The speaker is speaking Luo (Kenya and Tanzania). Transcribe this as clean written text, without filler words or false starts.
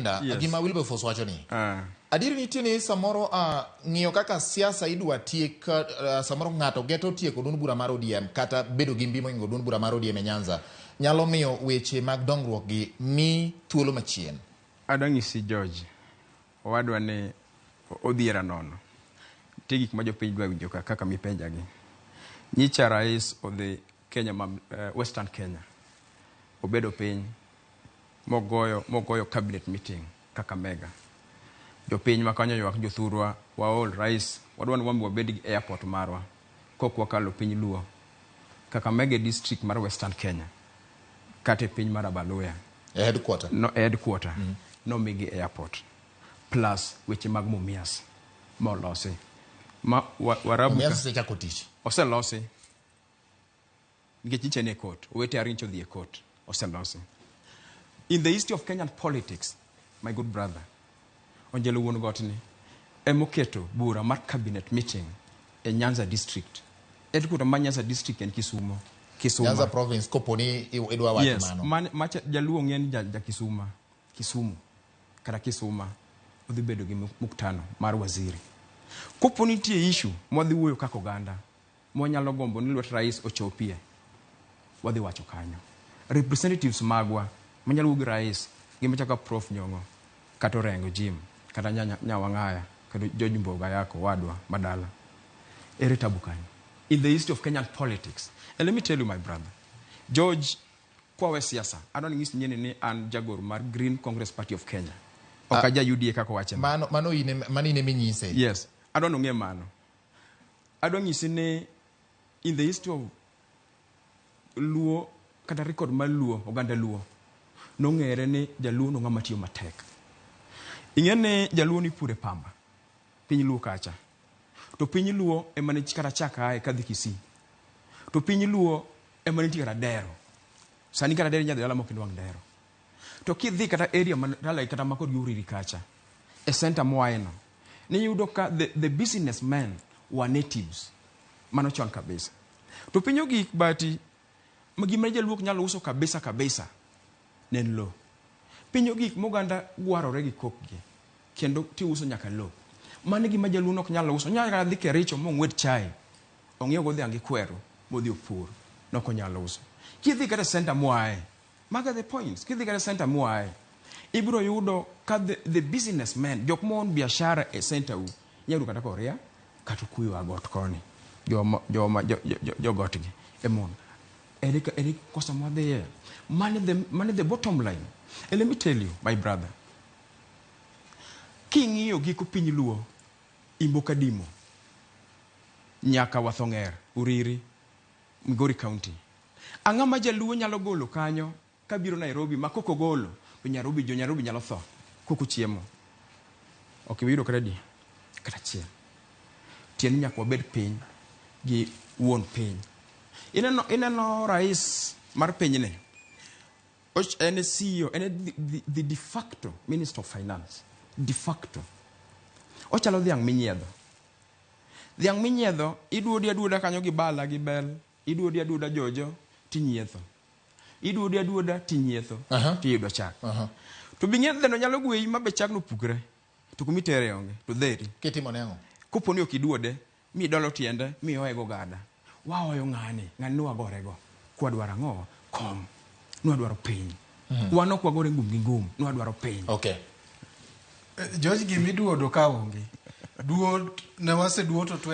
Rainda, gima Wilberforce wacho ni. Adier nitie ni samoro ng'iyo kaka siasa idwa tiek, samoro ng'ato geto tieko duond bura mar ODM kata bedo gi mbi mohingo duond bura mar ODM e Nyanza nyalo miyo weche mag dongruok gi mi thuolo machien. Adwa nyisi George, owadwa ni odhiera nono. Nitie gik ma jopiny dwa winjo ka kaka mipenjagi. Nyicha rais odhi Kenya ma Western Kenya. Obedo piny mogoyo cabinet meeting Kakamega. Jopiny ma kanyo ywak jothurwa waol rais wadwa ni wambe wabed gi airport marwa kok wakalo piny Luo. Kakamega e district mar Western Kenya kata e piny mar Abaluya. E headquarter. No, e headquarter. Nomigi airport plus weche mag Mumias molosi. Ma Warabu Mumias osechako tich. Oselosi. Nikech nyicha en e court. Owete ariyo nyicha odhi e court. Oselosi. In the history of Kenyan politics, my good brother, Onjelo wuon got ni emoketo bura mar cabinet meeting e Nyanza district. Headquarter mar Nyanza district en Kisumo. Kisuma. Nyanza province kopo ni idwa wacho Yes, mano. Macha jaluo ng'e ni ja Kisuma, Kisumu kata Kisuma odhi bedo gi muktano mar waziri. Kopo nitie issue mwadhi wuoyo kaka oganda mwanyalo gombo ni lwet rais ochopie, wadhi wacho kanyo. Representatives magwa manyalo wuoyo gi rais gi machaka Prof Nyong'o kata Orengo Jim kata Nyawang'aya kata George Mboga yako wadwa madala. Ere tabu kanyo? In the history of Kenyan politics. And let me tell you my brother, George, kwawe siasa, adwa ni nyisi nyeni ni an jagoro mar Green Congress Party of Kenya. Ok aja UDA kaka owache. Mano ine minyise. Yes, adwa ni ung'e mano. Adwa nyisi ni in the history of Luo kata record mar Luo, oganda Luo, nong'ere ni jaluo no ng'ama tiyo matek. Ing'e ni jaluo ni pure pamba, piny Luo kacha. To piny Luo ema ne kata chak ae kadhi Kisii. To piny Luo ema nitie kata dero. Sani kata dero inyalo dhi dala mok inwang' dero. To kidhi kata area man dala kata makod gi Uriri kacha, e center moae no, niyudo ka the businessmen were natives. Mano chon kabisa. To piny ogik bati, ma gima jaluo ok nyal uso kabisa kabisa, ne en lo. Piny ogik moganda gwarore gi kokgi, kendo tiuso nyaka lo. Mano e gima jaluo nok nyal uso. Onyalo kata dhi Kericho mong'wed chae, ong'iew go dhiang' gi kweru, modhi opur. Nok onyal uso. Kidhi kata e center moae, mago are the points. Kidhi kata e center moae, ibiro yudo ka the businessmen, jok ma own biashara e center u, inyalo yudo kata Korea, kata Okuyu a got koni. Joma, joma, jo, jo, jo, jogot gi ema own. Ere kosa mwadhiye? Mano the bottom line. And let me tell you, my brother, king'iyo giko piny Luo, Imbo Kadimo, nyaka Wathong'er, Uriri, Migori County. Ang'o ma jaluo nyalo golo kanyo kabiro Nairobi ma kok ogolo to Nairobi, jo Nairobi nyalo tho kok ochiemo. Ok ibi yudo kata adi? Kata achiel. Tiende ni nyaka wabed piny gi wuon piny. Ineno rais mar pinyni, en e CEO, en e the de facto Minister of Finance. De facto. Ochalo dhiang' minyiedho. Dhiang' minyiedho, iduodi aduoda kanyo gi bala gi bel, iduodi aduoda jojo, tinyietho. Iduodi aduoda tinyietho, tiyudo chak. To be ing'e ni dheno nyalo gweyi ma be chagno pukre, to kuma itere onge, to dheri. Kitimo ne ang'o? Kopo ni ok iduode, midolo tiende, mioye gogada. Waoyo ng'ani, ng'ani nwagorego. Kwadwaro ang'o? Kom. Nwadwaro piny. Wan ok wagore ngum gi ngum, nwadwaro piny. George, gima iduodo ka onge. Duod, ne waseduo to